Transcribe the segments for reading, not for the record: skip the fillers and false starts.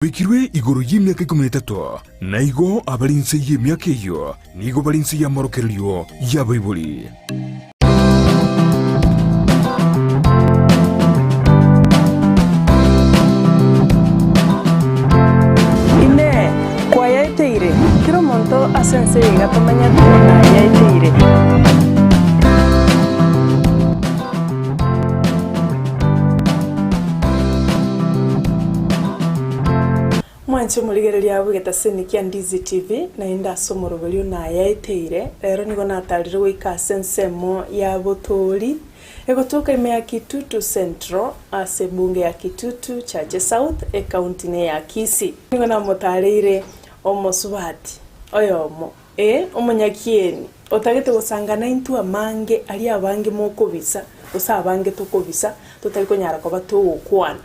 Baikirwe igoro y'emiaka ikomi na etato, na igo abare inse y'emiaka eyio nigo bare inse y'amorokererio y'abaibori. Inee! Kwayaeteire? Kera omonto ase ense eye iga tamanyeti buna ayaeteire. Mwanche omorigereria bw'egetaseni kia Ndizi TV, naende ase omoroberio nayaeteire, rero nigo natarire goika ase ensemo ya Botoori, egotoka ime ya Kitutu Central, ase ebunge ya Kitutu Chache South, ecounty ne ya Kisii. Nigo namotareire omosubati oyomo, ee, omonyakieni, otagete gosanga naintwe amange aria abange mokobisa, gose abange tokobisa, totari konyara koba togokwana.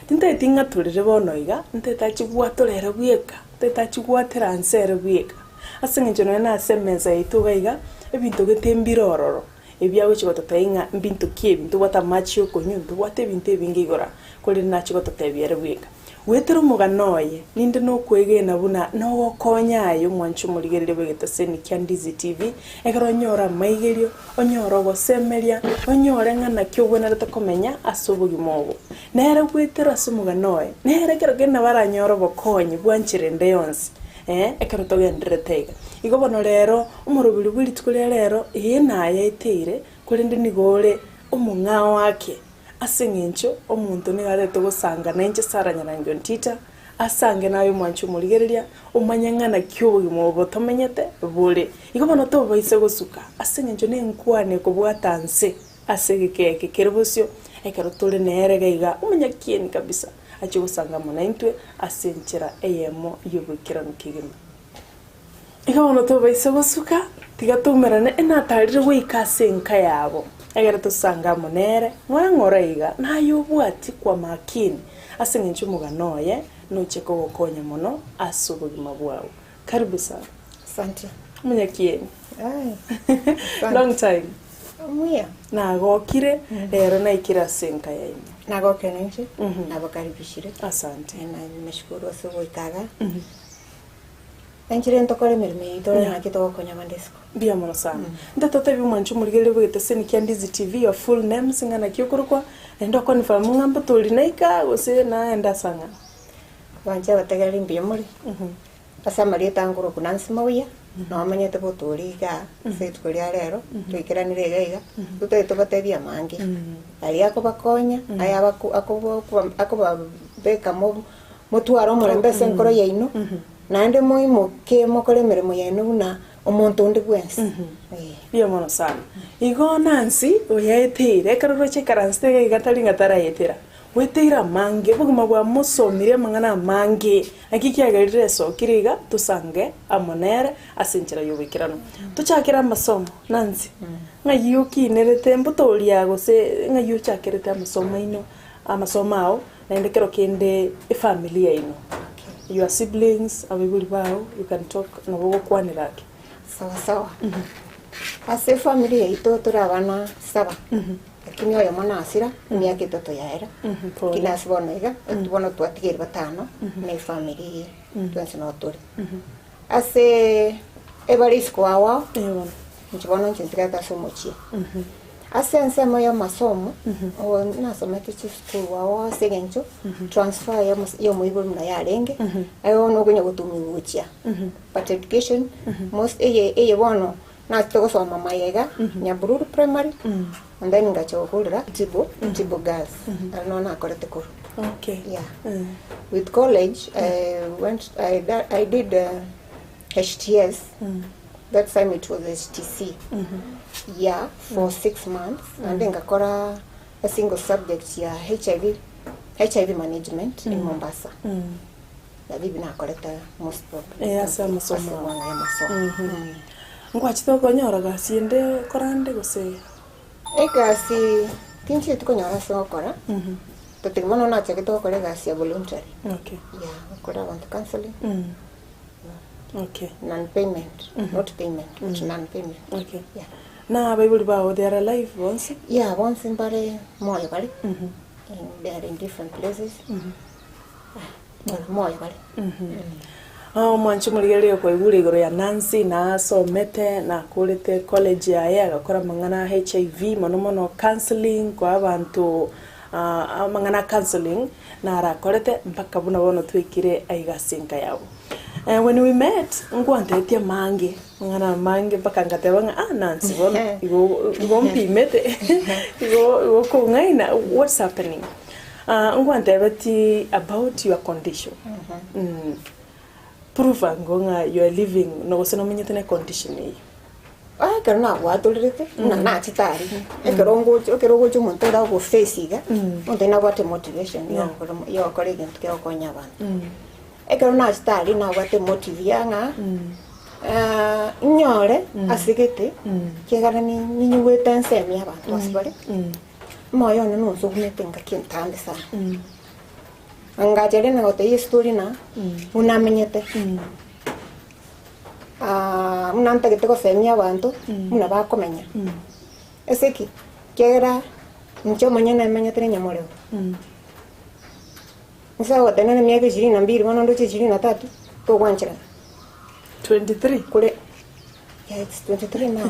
Tintaeti ng'a torere bono iga, ntaete achie gwatora ere bweka, ntaete achie gwatera nse ere bweka. Ase eng'encho nonya na ase emesa yaito iga iga, ebinto gete mbire ororo, ebi agochia gototebia ng'a mbinto ki ebi, ntobwate amache ya okonywa, ntobwate ebinto ebinge igoro aa, korende nachie gototebia ere bweka. Goetera omogano oye, ninde nokwegena buna nogokonya aye omwanchi omorigereria bw'egetaseni kia Ndizi TV, ekero onyore amaigerio, onyore ogosemeria, onyore ng'a naki ogwenerete komenya ase obogima obo. Nere goetera ase omogano oye, nere ekero kende nabo aranyore obokonyi bwa nchera ende yonsi, eh, ekero togendererete iga. Igo bono rero, omoroberi bwe rituko ria rero, ee nayaeteire, korende nigo ore omong'ao ake. Ase engencho omonto nigo arete gosanga nainche Sarah Nyarangi Ontita, asange naye omwanchi omorigereria, omanye ng'a naki obogima obo tomenyete bore. Igo bono tobaisa gosuka, ase engencho nenkwana ekobwata nse ase egeka eke kere bosio, ekero tore nere iga iga, omonyakieni kabisa, achie gosanga amo naintwe ase enchera eyemo y'oboikeranu kegima. Igo bono tobaisa gosuka, tiga toumerane enatarire goika ase enka yabo, egere tosange amo nere, ng'ora ng'ora iga, naye obwati kwa makini, ase engencho omogano oye noche kogokonya mono ase obogima bwao. Karibu sana. Asante. Omonyakieni. Aye. Asante. Long time. Omuya. Nagokire, rero naikire ase enka yaino. Nagokire nainche, nabakaribishire. Asante. Na nashukuru ase ogoika iga. Enchera ntokore emeremo eye tore Yeah. naki togokonya abande isiko. Mbuya mono sana. Nte totebie omwanchi omorigereria bw'egeteseni kia Ndizi TV your full names ng'a naki okorokwa, naende oconfirm ng'a mbotori naika gose naende ase ang'ana. Abanche abategereri mbuya more, ase amarieta ankorokwa Nancy Mauya, nomanyete botori igaa ase rituko ria rero, toikeranire iga iga, totagete tobatebie amange, aria akobakonya, aya abaku akobo akobabeka mo motware omorembe ase enkoro yaino, Naende moimoke mokore emeremo yaino buna omonto onde bwensi. Ee. Mbuya mono sana. Igo Nancy oyaeteire, ekero roche ekaransete iga iga tari ng'a taraetera, oeteire amange, obogima bwamosomire amang'ana amange, naki kiagerire esokire iga tosange amo nere ase enchera y'oboikeranu. Tochakere amasomo, Nancy, ng'ai okinerete mbotoria gose ng'ai ochakerete amasomo aino, amasomo ao, Naende kero kende efamiri yaino, your siblings, abaibori bao, you can talk nabo ogokwanera ake. Sawa sawa. Ase efamiri yaito tore abana saba, lakini oyomo nasira emiaka etato yaera, Pole. lakini ase bono iga, bono twatigaire batano na efamiri eye twensi noo tore. Ase ebare isiko ao ao, Eh bono. inche bono inche ntigarete ase omochie. Ase ensemo y'amasomo, oo nasomete chisukuru ao ase eng'encho transfer ya omos- ya omoibori buna yarenge, aye bono okonya gotumiwa gochia. But education, most eye eye bono nachete gosoma mayega, Nyabururu primary, and then ngacha gokorera Tibo, Tibo girls, aria noo nakorete korwa. Okay. Yeah. With college, I went, I, I did uh, HTS. That time it was HTC. Yeah, for 6 months. And then ngakora a single subject ya HIV, HIV management in Mombasa. Na bibi nakorete most probably. Eh, ase amasomo Ase ao. bono ya amasomo. Mm. Nkwachete okonyora gasi ende korande gose? Egasi tinchieti konyora ase gokora, totiri mono nachagete gokora egasi ya voluntary. Okay. Yeah, gokora abanto counseling. Okay. Non payment, not payment, but non payment. Okay. Yeah. Na abaibori bao they are alive bonsi? Yeah, bonsi mbare moyo bare. They are in different places. Ng'ora moyo bare. Omwanchi omorigereria okoigure igoro ya Nancy nasomete nakorete college yaye agakora amang'ana a HIV mono mono counselling koa abanto amang'ana a counselling narakorete mpaka buna bono twekire aiga ase enka yabo. When we met nkwantebetie amange amang'ana amange mpaka ngateba ng'a ah Nancy bono igo igo mpimete igo igo okong'aina what's happening? Nkwantebetie about your condition prove ango ng'a you are living gose nomenyete ne condition eyio. Ekero nagwatorerete buna nachete aria, ekero ngocha ekero ogocha omonto ore agoface iga, omonto oyio nabwate motivation ya ogokora ya ogokora egento kia gokonya abanto. Ekero nachete aria nabwate motive ya ng'a inyore ase gete, ekiagera ni ninyigwete ensemo ya abanto ase bare. Omoyo one nonsugumete engaki entambe sana. Ngacha rende gotebia estory na buna amenyete, buna ntagete gosemia abanto buna bakomenya. Ase ki? Ekiagera inche omonyene namenyete na enyamorero. Inse ogoteba nere emiaka ishirini na mbiri bono ndoche ishirini na tatu, togwancherana. 23 Kore yeah it's 23 now.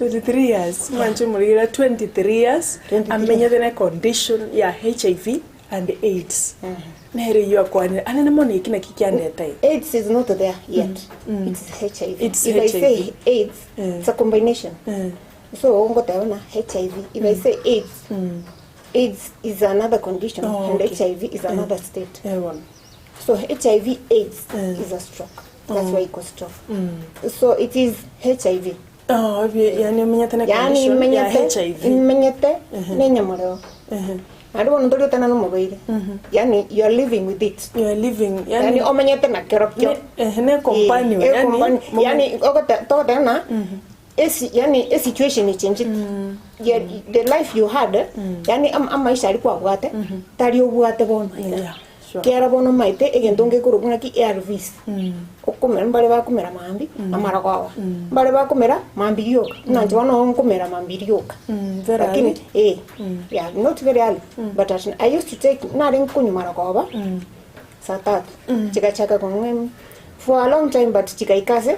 23 years mwanche morigereria 23 years 23 amenyete ne condition ya HIV and AIDS nere eyio akwanire anene mono eki naki kiandeta iga AIDS is not there yet. It's HIV. It's If I say HIV. AIDS, it's a combination. So ngoteba na HIV. If I say AIDS, AIDS is another condition Oh, and okay. HIV is another state. Eh, bono. So HIV AIDS is a stroke. That's why it goes stroke. So it is HIV. Oh, ebi- yani omenyete ne Yani condition ya imenyete HIV. imenyete nenyamoreo. Naende bono ntori gotana nomobaire. Yani you are living with it. You are living yani, Yani omenyete na kerokio. ne, eh, ne companion Eh, yani, companion. momo- Yani ogote togoteba na esi yani e situation echenchete. Ya- the life you had yani am- amaisha aria kwabwate tari obwate bono iga. Yeah, sure. Kiara bono omaete egento ngekorokwa ng'aki ARVs. Okomera mbare bakomera maambia amarogoba, mbare bakomera maambia rioka, buna inche bono nkomera maambia rioka. Very Lakini early. eh, yeah, not very early, but at, I used to take nare nkonywa marogoba saa tatu chigachaka kong'u for a long time but chikaika ase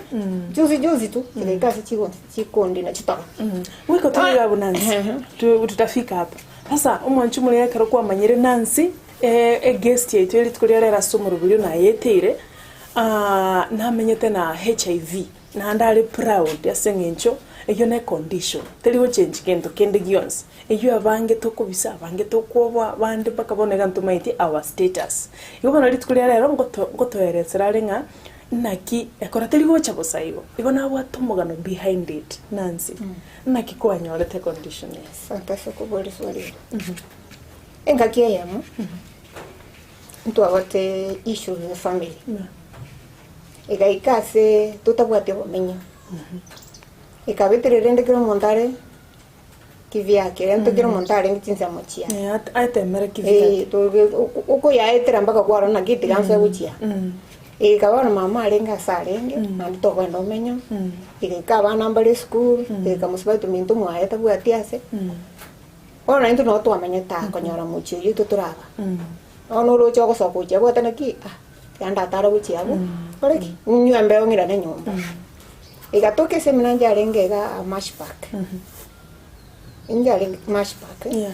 juzi juzi tu chikaika ase chigo chikondina chitoro. Mwiko turi iga abwo Nancy, tutafika hapa. Sasa omwanchi omorero ekero kwamanyire Nancy, eguest yaito ye rituko ria rero ase omorobori oyo nayeteire, namenyete na HIV, naende are proud ase eng'encho eyio ne econdition, teri gochengi gento kende gionsi. Eyio abange tokobisa, abange tokwoboa, abande mpaka bono iga ntomaeti our status. Igo bono rituko ria rero ngoto ngotoeresera are ng'a naki ekora teri gocha bosa igo, igo nabwate omogano behind it Nancy, naki kwanyorete econdition eye? Asante ase okobua riswali eri. Engaki eyemo, ntwabwate issues ne family, egaika ase totabwati obomenyo, ekabeterera rende kera omonto are kivyake, rende kera omonto arenge chinsemo chiaye. Eh, at- atemere kivyake. Eh, toge- oko- okoyaetera mpaka kwarora naki tiga nsoe gochia. Eka bono mama arenge ase arenge, naende tokogenda omenyo, egaika abana mbare esukuru, egaika mosubati ominto mwaye tabwati ase. Bono naintwe nabo twamenyete aa konyora mochie oyio intwe toraba. Bono oroche ogosoka gochia abwate naki ah, tiga ndatare gochia abwo, kore ki? Ninywe embeo ng'irane nyomba. Egatoka ase emenancha yarenge iga Mash Park, inche yarenge Mash Park, Yeah.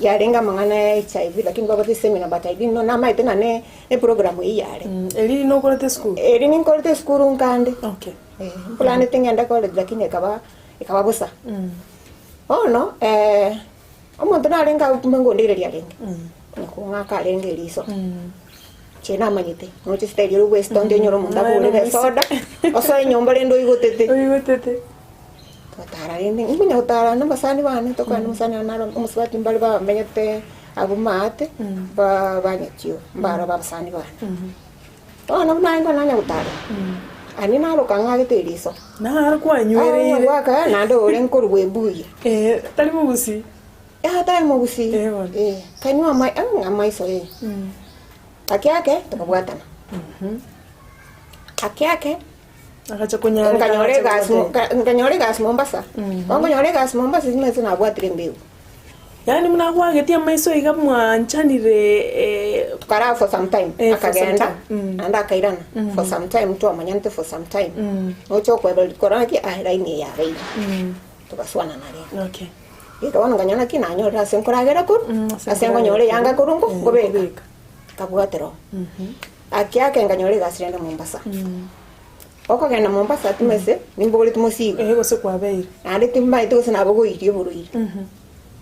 yarenge amang'ana ya HIV lakini babwate eseminar but I didn't know namaete ng'a ne eprogram eyio yare. Eri nokorete esukuru? Eri ninkorete esukuru nkande. Okay. Eh, mplanete ng'ende college lakini ekaba ekaba bosa. Bono omonto narenge agwo kumbe ngondigereria arenge, onye kong'aka arenge eriso, inche namanyete, noche style ere obwesito onde onyore omonto akogorere esoda, osoe nyomba rende oigotete. Oigotete. Togotara rende, nkonya gotara na abasani bane, tokwana na omosani one naro omosubati mbare bamenyete abwo maate, ba banyachio, mbaro ba abasani bane. Bono buna aye nanya gotara, aria naroka ng'agete eriso. Naro kwanywereire. Gwaka naende ore nkorwa ebuya. Eh, tari mogusii. Eh, tari mogusii. Eh, bono. Eh, kanywa ama ah, amaiso eh. Ake ake tokabwatana. Ake ake Agacha konyareka nkanyora agacha egasi mo- goteba. nka- nkanyora egasi Mombasa. Bono nkonyora egasi Mombasa simanyete nabwatire embegu. Yaani buna agwagetie amaiso iga mwanchanire eh, Tukaraa for some time, Eh, for some akagenda, time. naende akairana, for some time twamanyanete for some time. Oche okoeba rituko raki, aye line eye yabeire. Togaswana naria. Okay. Rika bono nkanyora naki nanyorire ase nkoragera korwa, Ase ase nkoragera nkonyora eyanga korwa. korwa nko, Eh, nkobeka. nkobeka. Nkabwatera oo. Ake ake nkanyora egasi rende Mombasa. Okogenda Mombasa timanyete, nimbogoretie mosigo. Eh, gose kwabeire. Naende timanyete gose nabogoirie oborwaire.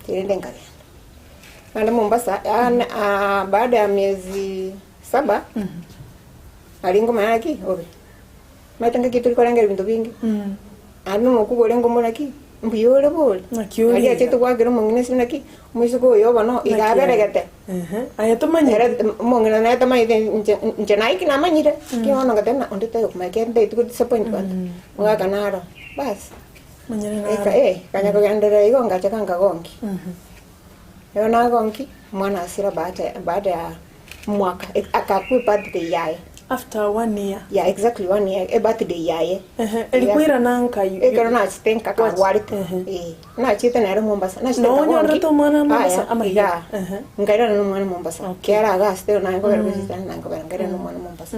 Rende nkagenda. Naende Mombasa, yaani baada ya miezi saba, aria nkomanya naki, obe. Omanyete ngaki tori korengera ebinto binge, naende omokubwa orenge omore naki, mbuya ore bori? Naki ore Aria iga. achete goakera omong'ina esimi naki, omoiseke oyo obo no iga Naki ore. aberegete. Ehe, aye tomanyeti. Ere omong'ina nere tamanyete inche inche naye ki namanyire, lakini bono ngateba ng'a onde taiyo okomanya ekiagera ntaeti go disappoint banto, omogaka naro, baas, Monyene eka naro. eh, nkanya kogenderera igo ngachaka nkagonkia. Ekero nagonkia, omwana asira baada baada ya omwaka, akakwa ebirthday yaye. After one year. Yeah, exactly one year, ebirthday yaye. Ehe, eri koirana nka you- Ekero nachete nka Wach- karwarete. Ehe. Eh, nachete nere Mombasa. Nachete No nkagonki. onyorerete omwana Mombasa, Aya, ama iga. Ehe. Nkairana na omwana Mombasa. Okay. Kiara agasete naye nkobera gosita naye nkobera nkairana na omwana Mombasa.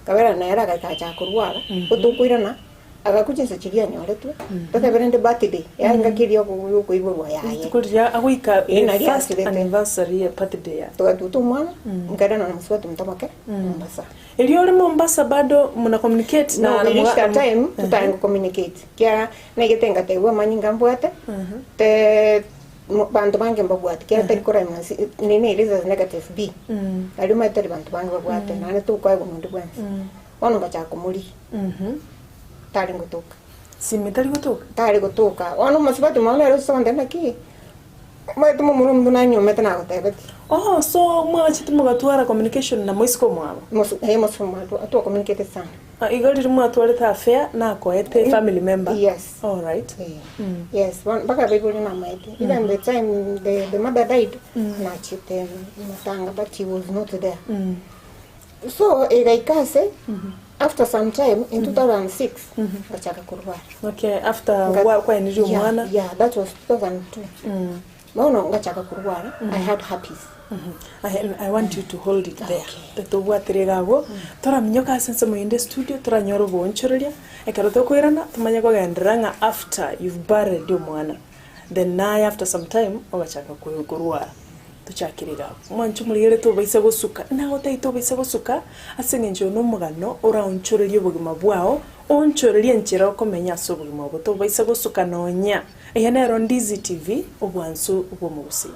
Nkabera nere agacha korwara, otokoirana, Agakwa chinsa chiria anyoretwe, totebe rende birthday yaye engaki eria yokoiborwa yaye. Rituko riria agoika Ee, naria first asirete. anniversary ya birthday yaye. Togatuta omwana, nkairana na mosubati omonto omoke Mombasa. Erio ore Mombasa bado muna communicate No, na we reached a na- time totare communicate kiagera naigete ngatebiwa amanyinga mbwate te banto bange mbabwate kiagera tari korema nse nini rhesus negative B aria omanyete tari banto bange babwate naende tokoegwa nonde bwensi. Bono ngachaka komoria. Tari gotoka. Simi tari gotoka? Tari gotoka. Bono omosubati omwabo nere ocha gontebia naki, omanyete momura omonto nanyomete nagotebetie. Oh, so mwachete mogatwara communication na moiseke omwabo? Mosu eh mosu omwabo twa communicate sana. Ah, igo riria mwatwarete affair nakoete family member? Yes. Alright. Eh, Yes, bono mpaka abaibori namaete. Even the time the, the mother died, nachete matanga but he was not there. So egaika ase after some time in 2006 ngachaka korwara. Okay, after Nga- gwa- kwaenirie Yeah, omwana yeah, that was 2002. Bono ngachaka korwara, I had herpes. I, I want you to hold it there tobwatire iga abwo toraminyoka ase ensemo ende studio toranyore oboonchoreria ekero tokoirana tomanye kogenderera ng'a after you've buried omwana then naye after some time ogachaka ko- korwara Tochakire iga abwo. Mwanche omorigereria tobaisa gosuka, nagotebi tobaisa gosuka ase eng'encho oyo nomogano oraonchorerie obogima bwao, oonchorerie enchera okomenya ase obogima obo. Tobaisa gosuka nonya. Eye nero Ndizi TV, obwansu bw'omogusii.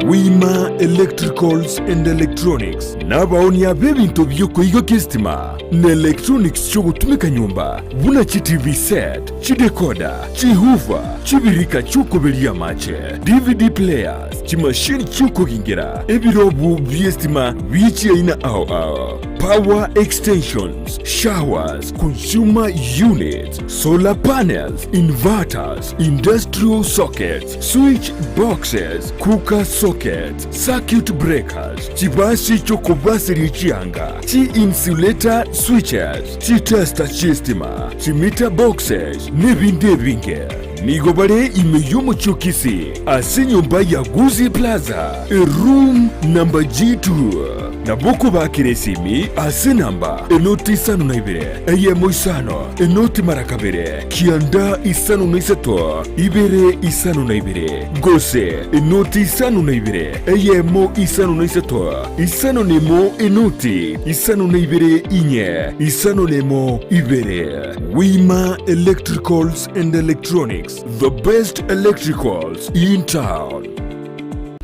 Wima Electricals and Electronics nabaonia b'ebinto bi'okoigokia esitima na electronics chi'ogotumeka nyomba buna chi TV set, chi decoder, chi hoover, chibirika chi'okoberia amache, DVD players, chimashini chi'okogingera, ebirobu bi'estima bie chiaina ao ao, power extensions, showers, consumer units, solar panels, inverters, industrial sockets, switch boxes, cooker sockets, circuit breakers, chibasi chi'okobaseria chianga, Chi-insulator switches, chi-tester chi'estima, chi-meter boxes, n'ebinde ebinge. Nigo bare ime y'omochie o Kisii ase enyomba ya Gusii Plaza, eroom number G2. Nabo okobakera esimi ase enamba enoti isano na ibere, eyemo isano, enoti mara kabere, kianda isano na isato, ibere isano na ibere, gose enoti isano na ibere, eyemo isano na isato, Isano nemo enoti, isano na ibere inye, isano nemo ibere. Wima Electricals and Electronics, the best electricals in town.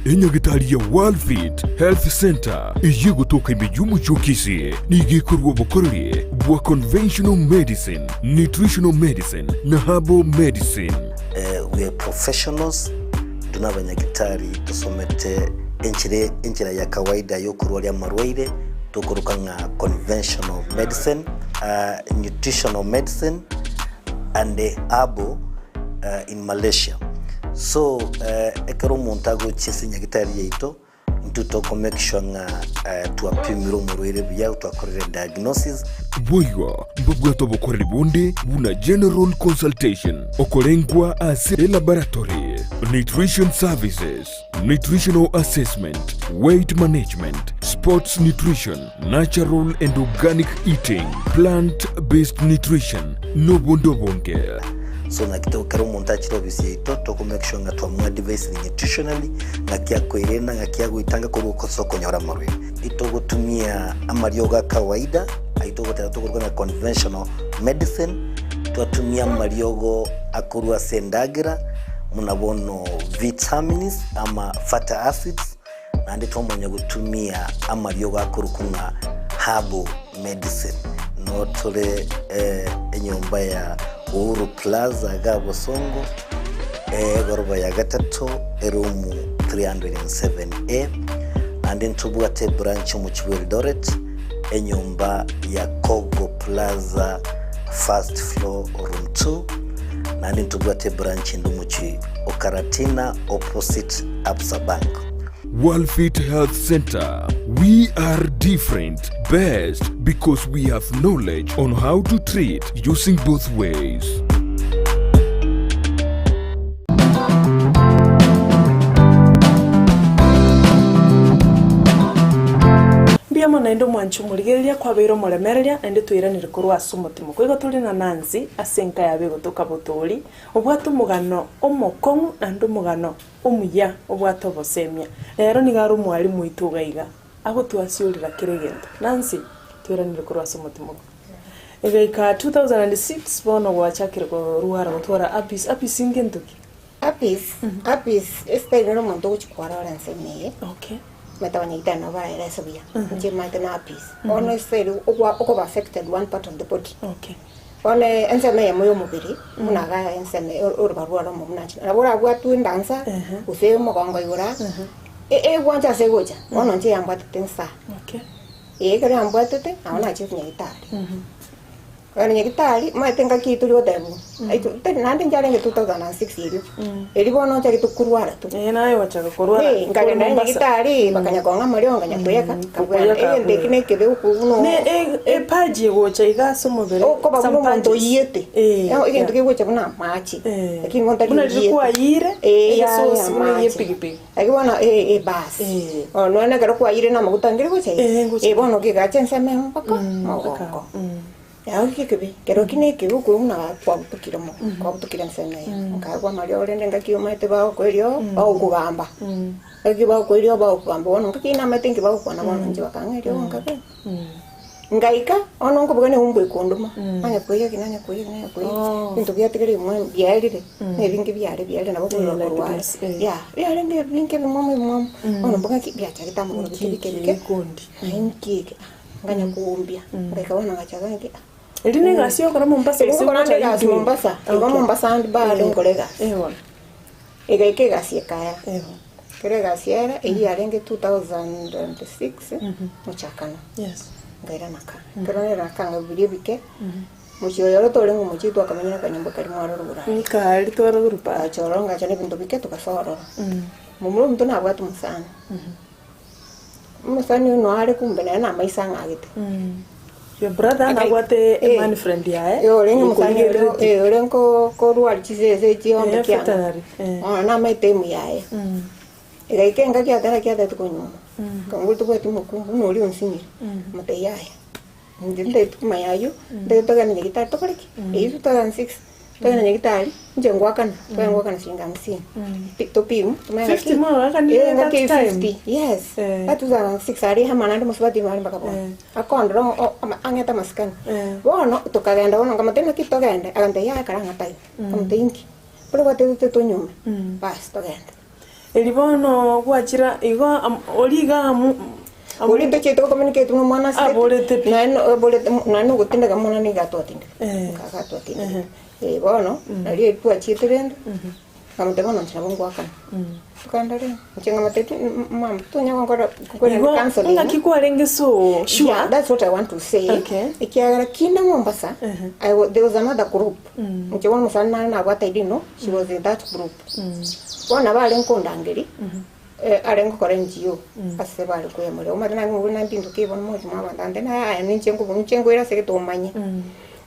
Enyagitari ya Worldfit Health Center eyio egotoka ime y'omochie o Kisii nigo ekorwa obokoreri bwa conventional medicine, nutritional medicine na herbal medicine. We are professionals, intwe nabanyagitari tosomete enchera enchera ya kawaida yokorwaria amarwaire tokoroka ng'a conventional medicine, nutritional medicine and herbal in Malaysia. So ekero omonto agochia ase enyagitari yaito. Intwe toko make sure ng'a twapimire omorwaire buya, twakorire diagnosis. Boigo mbabwate obokoreri bonde buna general consultation, okorengwa ase elaboratory, nutrition services, nutritional assessment, weight management, sports nutrition, natural and organic eating, plant based nutrition, nobonde obonge. So naki to kera omonto achire ofisi yaito toko make sure ng'a twamoadvisire nutritionally ng'aki akoirena ng'aki agoitanga korwa ase okonyora amarwaire. Itogotumia amariogo a kawaida ayio togoteba tokoruga ng'a conventional medicine, twatumia amariogo akorwa ase endagera buna bono vitamins ama fatty acids, naende twamanya gotumia amariogo akorokwa ng'a herbal medicine. Noo tore enyomba ya Uhuru Plaza iga Bosongo, egoroba ya gatato, eroom 307A, naende ntobwate ebranch omochie bwa Eldoret, enyomba ya Kogo Plaza first floor room 2, naende ntobwate ebranch ende omochie o Karatina opposite Absa Bank. Worldfit Health Centre, We are different, best because we have knowledge on how to treat using both ways. Mbuya mono naende omwanchi omorigereria kwabeire omoremereria naende twairanire korwa ase omotimo. Koigo tore na Nancy ase enka yabo egotoka botori, obwate omogano omokong'u naende omogano omuya obwate obosemia. Rero nigo are omwalimu oito iga iga, agotwasiorera kera egento. Nancy, twairanire korwa ase omotimo. Egaika 2006 bono gwachakire korwara gotwara herpes. Herpes ngento ki? Herpes, herpes esitari nere omonto ogochia kwarora ensemo eye, Okay. omanyete abanyagitari nabo baraerese buya, inche maete na herpes. Bono esitari okwa okoba affected one part of the body. Okay. Bono ensemo eyemo ya omobere, buna iga ensemo orobaru oromo buna inche, nabo orabwatwe endansa, gose omogongo igoro aa, egwancha ase egocha, bono inche yambwatete nsa. Okay. Ee, ekero yambwatete, nabo nachire nyagitari. Kogenda nyagitari, omanyete engaki eyio tori gotebwa, aito tari naende ncharenge 2006 erio, erio bono nchagete korwara tu. Ee, naye gwachaka korwara Ee, nkagenda korwa Mombasa. nyagitari, bakanya kong'a amariogo nkanya koyaka, nkabwena. Koyaka Egento eki nekebe okobua buna Ne e- epaji egocha iga ase omobere okoba buna some omonto patches. oyiete. Ee, Egento yeah. kegocha buna amache, Ee. lakini bono tari Buna riria oyiete. kwayire, Ee, yaya egesosi buna amache. epigipigi. Lakini bono ee ee basi, Ee. bono nonye ekero kwayire na amaguta ngeri gocha iga, Ee, ngocha ee bono kegacha ensemo emo mpaka mogongo. Yaani ki ekebe, kero ki na ekebe okwe buna kwabutukire mo, kwabutukire ensemo eye. Nkaegwa amariogo rende engaki omanyete bagokoeria oo, bagokogamba. Engaki bagokoeria oo bagokogamba bono ngaki namanyete nki bagokwana bono inche bakang'a eriogo nkabe. Ngaika, bono nkobuga neumbu ekonduma, nanya koiyeki, nanya koiyeki, nanya koiyeki, Oh. ebinto biatigaire ebimwe biaerire, na ebinge biare biaerire nabo Eh, okoirora like korwa are. this, eh. Yeah, biarenge ebinge ebimwamu ebimwamu, bono mboga ki biachagete amagoro bike bike bike, Ekikundi. naye nki eke, ah, nganya koumbia, ngaika bono ngachaka ng'aki ah. Eri na egasi yokora Mombasa Eri gose ngokora what nde are you egasi doing? Mombasa, igo Okay. Mombasa ande bado Eh, nkore egasi. eh bono. Egaika egasi ekaya. Eh bono. Ekero egasi yaera, eyio yarenge 2006, mochakano, Yes. nkairana ka. Ekero nairana ka nkaburia ebike, mochie oyo oro torenge omochie twakamenyire akanyomba karia mwarora orare. Nkaria twarora oruparo. Ngacha ororo ngacha na ebinto bike togasoa ororo. Momura ominto nabwate omosani, omosani oyo noare kumbe nere namaiso ang'agete. Your brother nabwate a man friend yaye, Eh, orenge omosani oria, okorigerereti. eh, ore nko korwari chisese chiombe Eh, kiang'o. veterinary, eh. Bono namaete emu yaye. Egaika engaki atari kiatete konyuoma, nkamobori tobwati omokungu buna oria onsinyire, amotebia yaya, inche ntagete komanya aywo, ntagete togende nyagetari tokore ki? Eywo 2006, togende nyagetari, inche ngoakana, togende ngoakana shilingi hamsini, pi topimwe tomanye ng'aki 50 mwagoakanire eh, that ng'aki time? 50, yes, Eh. that 2006 aria amo naende mosubati ime aria mpaka bono. Eh. Akondora ang'ete amasikani. Eh. Bono tokagenda bono nkamotebia naki togende, agantebia yaya kare ang'atayo, nkamotebia inki? Bono gwatebete tonyume, bas togende. Erio bono gwachira igo oria iga amu Oria ntochiete gocommunicate buna omwana asirete, Aborete pi. naende aborete naende na ogotindeka omwana nigo atwatindeka, Eh. iga atwatindeka. Eh bono, nario twachiete rende, nkamotebia bono inche nabo ngoakana, tokagenda rende, inche nkamotebia mama tonya gonkora Igo counselling. ng'aki kwarenge so sure? Yeah, that's what I want to say. Okay. Ekiagera kinde Mombasa, I wa- there was another group. Inche bono omosani nare nabwate I didn't know, she was in that group. Bono nabo arenge kondangeria. Arenge gokora NGO ase bare koyemoria. Omanyete naki mobori naende mpinduke bono moche mwa abanto ande naye aya ninche nkobo ninche nkoira ase egete omanye.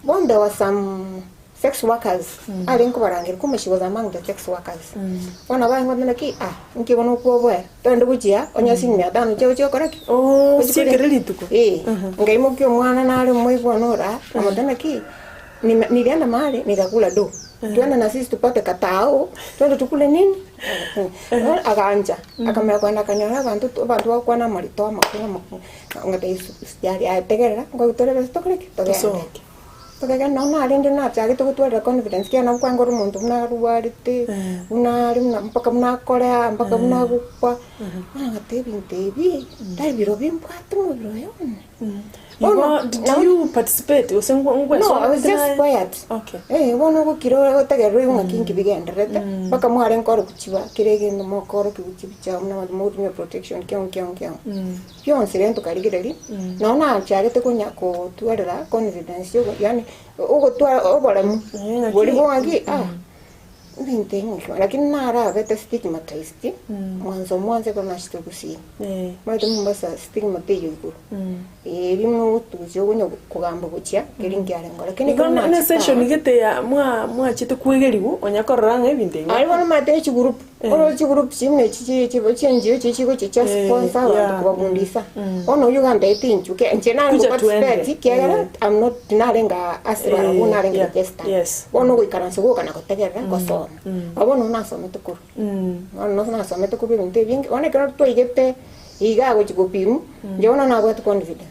Bono there was some sex workers arenge kobarangeria kumbe she was among the sex workers. Bono nabo arenge goteba naki ah inki bono okwoboera togende gochia onye siringi mia tano chiago chiokora ki? Oh, Ochie kore- chiekere rituko. Eh, nkaimokia omwana nare omoigwa ora, nkamotebia naki Nime, nilienda mahali nikakula do twende na sisi tupate katao twende tukule nini Agaancha akamanya kogenda akanyora abanto tu abanto bagokwana amarito amakong'u amakong'u ngotebia yesu usijali aye tegerera ngoigotore besa tokore ki togende Tosoke. Tokegenda nonye narenge nachagete gotwarera confidence ekiagera nabo kwangora omonto buna arwarete buna are buna mpaka buna akorea mpaka buna agokwa bono ngateba ebinto ebi tari birobio mbwate omobere oyo one. Igo did you participate gose ngwa No, I was ngwesomete just naye? quiet. Okay. Eh, bono ogokira otegerere oigwe ng'aki inki bigendererete, mpaka mwarenge korokia kera egento mokorokia chibicha buna abanto mogotumia protection kiang'u kiang'u kiang'u. Bionsi rende tokarigereria, nonye nachagete konya kotwarera confidence yogo yaani ogotwara oboremu, Eh, ng'aki- boria bwa ng'aki ah, ebinto ebi ng'aki lakini narabete stigmatized, mwanzo mwanzo ekero nachete gusii. Omanyete Mombasa stigma teiyo igoro, erimo ogotugusia okonya kogamba gochia keri nkiarengeo lakini Igo ekero ne nachete session aa gete ya mwa mwachete kwegeriwu onya korora ng'a ebinto ebi Aye bono omanyete chigroup, oroche chigroup chimwe echi chi chi chienjio echi chigochia chia sponsor abanto kobabundisa. Bono oyio ogantebetie inchuo ke inche nare Kuja go participate twende. ekiagera I'm not tinarenge ase barabwo narenge registered. Bono ogoikaransa goka na gotegerera gosoma. Abwo bono nasomete korwa. Bono nasomete korwa ebinto ebinge, bono ekero twaigete iga agochia gopimwa, inche bono nabwate confidence.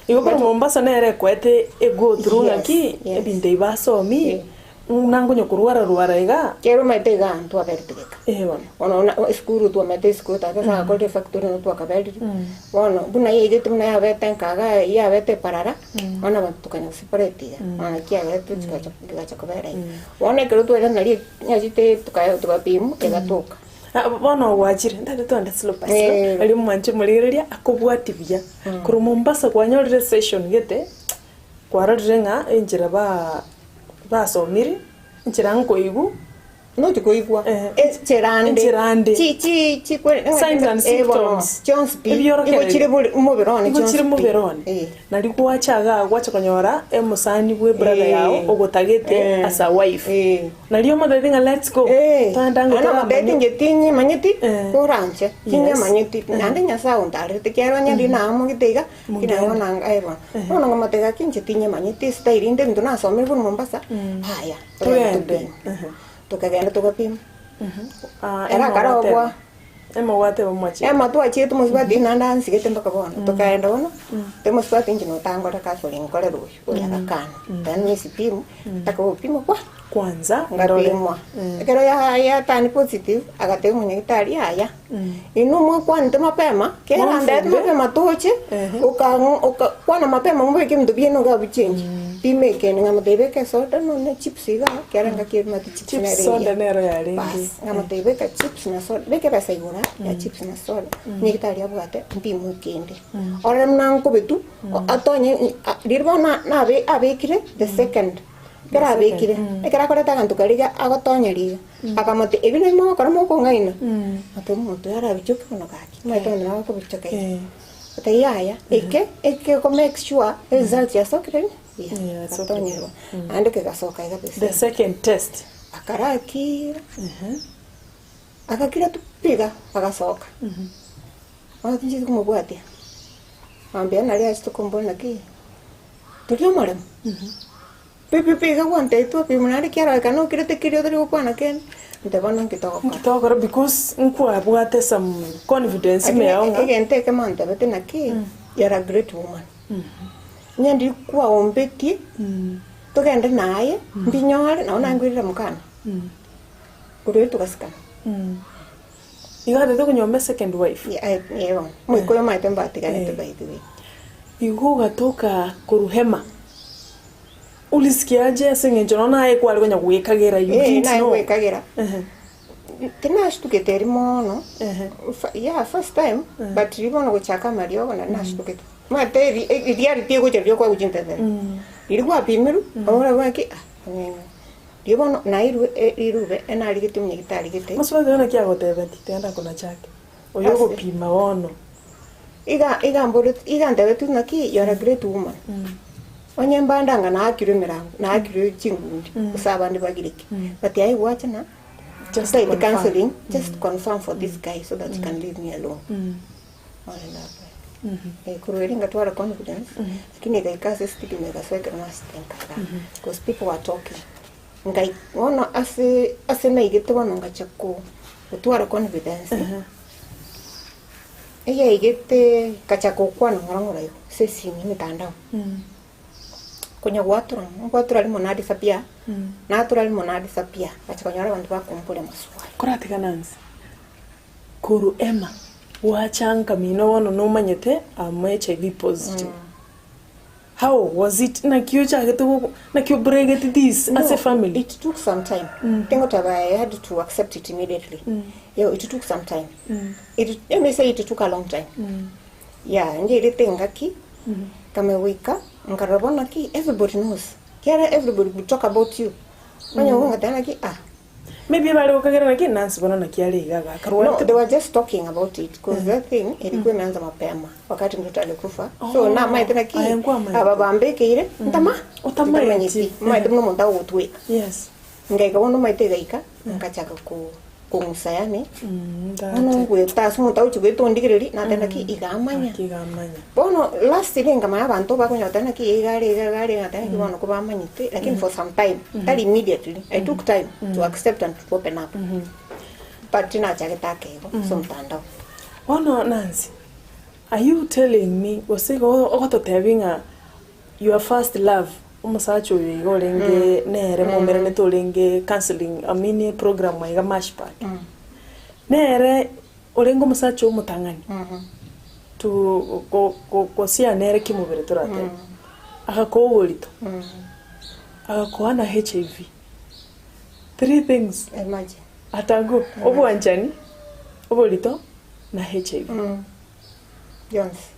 Igo korwa Mombasa nere ekoete e go through Yes, ng'aki yes. ebinto ebi basomi, ng'a nkonya korwara rwara iga. Kero omanyete iga ntwaberete geka. Eh bono. Bono buna esukuru twamanyete esukuru tata ase agakorire efactory nigo twakaberire, bono buna yaigete buna yabete nkaga yabete eparara, bono abanto tokanya goseparate iga, bono ekiagera tochigacha kegacha kobera iga. Bono ekero twairana nario nyachete toka tokapimwa egatoka. Ah, bono gwachire ntagete twende slow by slow Eh. erio mwanche morigereria akobwati buya. Korwa Mombasa kwanyorire session gete, kwarorire ng'a enchera ba basomire, enchera nkoigwa. Noti koigwa Eh. enchera nde Enchera nde. chi chi chikwe Signs and eh, bono, symptoms. chionsi pi Ebiorokererio. igo chire bori omobere one Igo chire chionsi pi. mobere one. Eh. Nari gwacha igaa gwacha konyora omosani bwe brother Eh. yao ogotagete Eh. as a wife. Eh. Nari omotebeti ng'a let's go. Eh, Toende ango naende omotebeti toramanye. inche tinyimanyeti Eh. koranche Yes. tinyemanyeti naende Nyasaye ontarerete ekiagera onye ndire naamogete iga Mong'ina. ki naye nanga eh bono. Bono nkamotebia gaki inche tinyemanyeti estyle inde ebinto nasomire korwa Mombasa, haya togende Togende. topime. Tokagenda togapima. Ah, Ere akarogwa. Emogwateba mwachete. Ema twachiete mosubati naende ansigete mpaka bono. Tokaenda bono, temosubati inche notangora kasore nkorere oyo, oyo agakana. Then nesipimo, mpaka gopimwa kwa, Kwanza ndore. ngapimwa. Ekero ya yatani positive, agatebia omonyagitari yaya, inwe mwakwanete mapema, kera ndete Mwamfumbe. mapema toche, okang'u okakwana mapema mobeke ebinto biaino iga bichengi. Pima ekende ng'amotebia beka esoda nonye chips igaa, ekiagera engaki ebimate chips Chips nere soda engiya. nero yarenge. Bas, ng'amotebia beka chips na soda, beka ebesa igoro aa ya chips na soda, onye gitari abwate mpimwe ekende. Orore buna nkobe tu, atonye riria bono na nabe abekire the second, ekero abekire, ekero akorete aganto karia iga agotonya riga, akamotebia ebi nabio mogokora mokong'aina, ngateba omonto oyo arabichoke bono gaki, omanyete onde nabo akobichoka iga. Otebia yaya, eke eke oko make sure results yasokire buya, Yeah, yasokire. gatonyerwa, naende kegasoka iga The the same. second test. Akarakira, agakira tu pi iga, agasoka. Bono tincheti komobwatia, mambia naria achete komboria naki, toria omoremo? Pi pi pi iga gwantebitie twapimwa naende kiarorekana nokirete keria otari gokwana kende, inche bono nki togokora? Nki togokora because nkwabwate some confidence ime Lakini yao ng'a. egento ekemo antebete naki, you are a great woman. Onye ndiri kwaombetie, togende naye, mbinyore, nabo nangwirire mokana. Korwa erio togasikana. Igo atete konyuoma esecond wife. Yeah, eh, bono. Omoika oyo omanyete mbatiganete by the way. Igo ogatoka korwa hema. Ulisikiaje ase eng'encho nonya naye kware konya goekagera you Eh, didn't naye know. goekagera. Ehe. Tinashitukete eri mono, Ehe. yeah first time, but riria bono gochaka amariogo nari nashitukete. Omanyete eri riari pi egocha riria okwagochia ntebere. Riria gwapimirwe, orabua ng'aki ah. Riria bono nairwe e rirube enarigete omonyagitari gete. Mosubati oyo naki agotebetie, tiga ndakonachake, oyo Ase. ogopima bono. Iga iga mboreti iga ntebetie ng'aki you are a great woman. Onye mbande anga naakirwe emerango, naakirwe chingundi, gose abande bagireke. But aye gwacha na Just otaete confirm. counseling, just confirm for this guy so that he can leave me alone. Bono nakoe. Eh, korwa erio ngatwara confidence, lakini egaika ase stigma egasoa ekero nasete nkarara. Because people were talking. Ngai bono ase ase naigete bono ngacha ko gotwara confidence. Eyaigete ngachaka gokwana ng'ora ng'ora igo ase esimi emetandao. Konya gwatura ngwatura rimo na disappear, natura rimo na disappear, ngacha konyora abanto bakomboria amaswali. Koratigana nse korwa Emma gwacha nka mino bono nomanyete am HIV positive. How was it naki ochagete go naki obreageti this No, ase efamily? it took some time. Tingoteba I had to accept it immediately. Yo, it took some time. It, let me say it took a long time. Yeah, njairete engaki, nkamanya goika, nkarora bono naki everybody knows. Kiagera everybody would talk about you. Onye gongoteba naki ah. Maybe ebare gokagera naki Nancy bono naki are iga agaka No, rwarete they were just talking about it because that thing ilikuwa imeanza mapema wakati mtoto alikufa. So namaete naki Aye, nkwamaete. aba bambekeire ntama Otamaeti. ntamanyeti maete buna omonto agogotweka. Yes. Ngaika bono maete gaika nkachaka ko kong'usa yaani bono Ndate. ngoeta ase omonto agochi goeta ondigereria nateba naki iga amanya. Naki iga amanya. Bono lastly nkamanya abanto bakonyora goteba naki iga are iga iga are ngateba naki bono kobamanyete lakini for some time tari immediately I took time to accept and to open up but nachagete ake igo ase omotandao. Bono Nancy, are you telling me gose igo ogototebia ng'a your first love omosacha oyo iga orenge nere moumeranete orenge counselling I mean program iga Mash Park, nere Orenge omosacha omotang'ani to go go gosiana nere kimobere toratebe, agakoa oborito, agakoa na HIV, three things Imagine. at a go, obwanchani, oborito na HIV. Bionsi.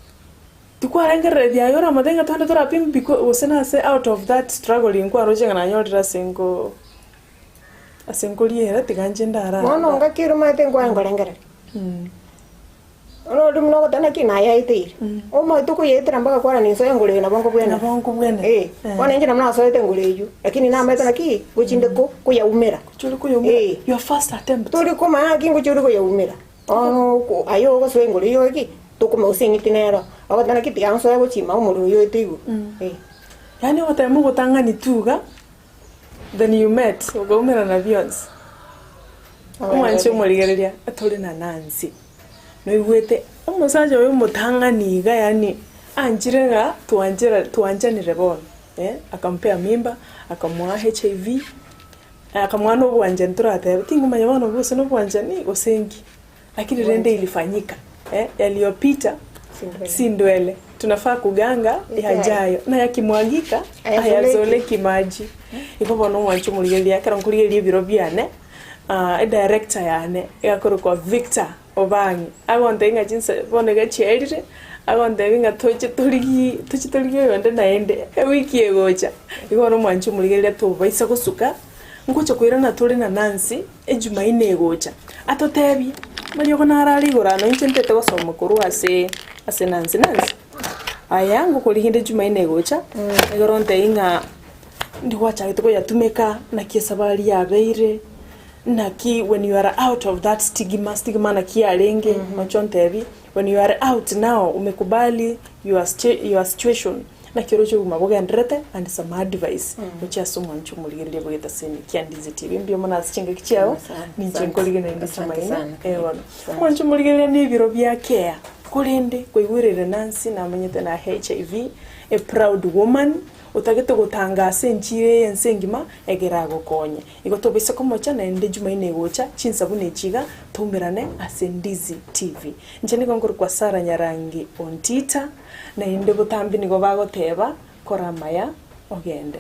Tikwarengereretie aye oramate ng'a twende torapime biko gose nase out of that struggling kwaroche ng'a nanyorire ase nko. Ase nkoriera, tiga inche ndarara. Bono ngaki ere omanyete nkwane nkorengereria. Bono oria buna ogoteba naki nayaeteire. Omanyete okoyaetera mpaka kwarana inse engoro eye nabo nkobwenera. Nabo nkobwenera. Eh, bono inche nabo nasoete engoro eywo, lakini namanyete naki, ngochi nde ko koyaumera. Gochia ore koyaumera, Eh. your first attempt. Tori komanya naki ngochia ore koyaumera. Bono oko aye ogosoa engoro eywo ki, tokomanya gose eng'iti nero. Ogoteba naki tiga nsoe gochia ime omorero oyo oete igoro. Eh. Yaani ogotema ogotang'ani tu iga. Then you met, okaumerana bionsi. Omwanche omorigereria, tore na Nancy. Noigwete omosacha oyo omotang'ani iga yaani anchire ng'a twanchera twanchanire bono eh, akampea mimba, akamoa HIV, akamoa na obwanchani toratebe, tingomanya bono gose na obwanchani gose nki. Lakini rende ilifanyika eh, yaliyopita si ndwele, tunafaa kuganga yajayo na yakimwagika hayazoleki maji. Igo bono omwanche omorigereria ekero nkorigereria ebiro biane ah, edirector yane egakorokwa Victor Obang'i agontebia ng'a chinsa bono iga chiaerire, agontebia ng'a toche torigie toche torigie oyonde naende ewiki egocha. Igo bono omwanche omorigereria tobaisa gosuka, ngocha koirana tore na Nancy. Ejumaine egocha, atotebie, Mariogo narare igoro aa, noinche ntete gosoma korwa ase ase Nancy. Nancy, aya ngokorigia inde Jumaine egocha, ekero ontebie ng'a ndi gwachagete koyatumeka, naki esabari yabeire, naki when you are out of that stigma, stigma naki yarenge, oche ontebie, when you are out now, umekubali your your situation. Naki oroche obogima bogendererete and some advice gochia ase omwancho omorigereria bw'egetaseni kia Ndizi TV. Mbuya mono ase chingaki chiao, ninche nkorige naende Asante chimaene. sana. Eh bono. Omwancho omorigereria na ebiro bia care, korende kwaigwerire Nancy namanyete na HIV, a proud woman, otagete gotangasa enchiri eye ense engima egere agokonye. Igo tobaisa komocha naende Jumaine egocha chinsa buna echi iga toumerane ase Ndizi TV. Inche nigo nkorokwa Sarah Nyarangi Ontita. Naende botambe nigo bagoteba, Kora amaya, ogende.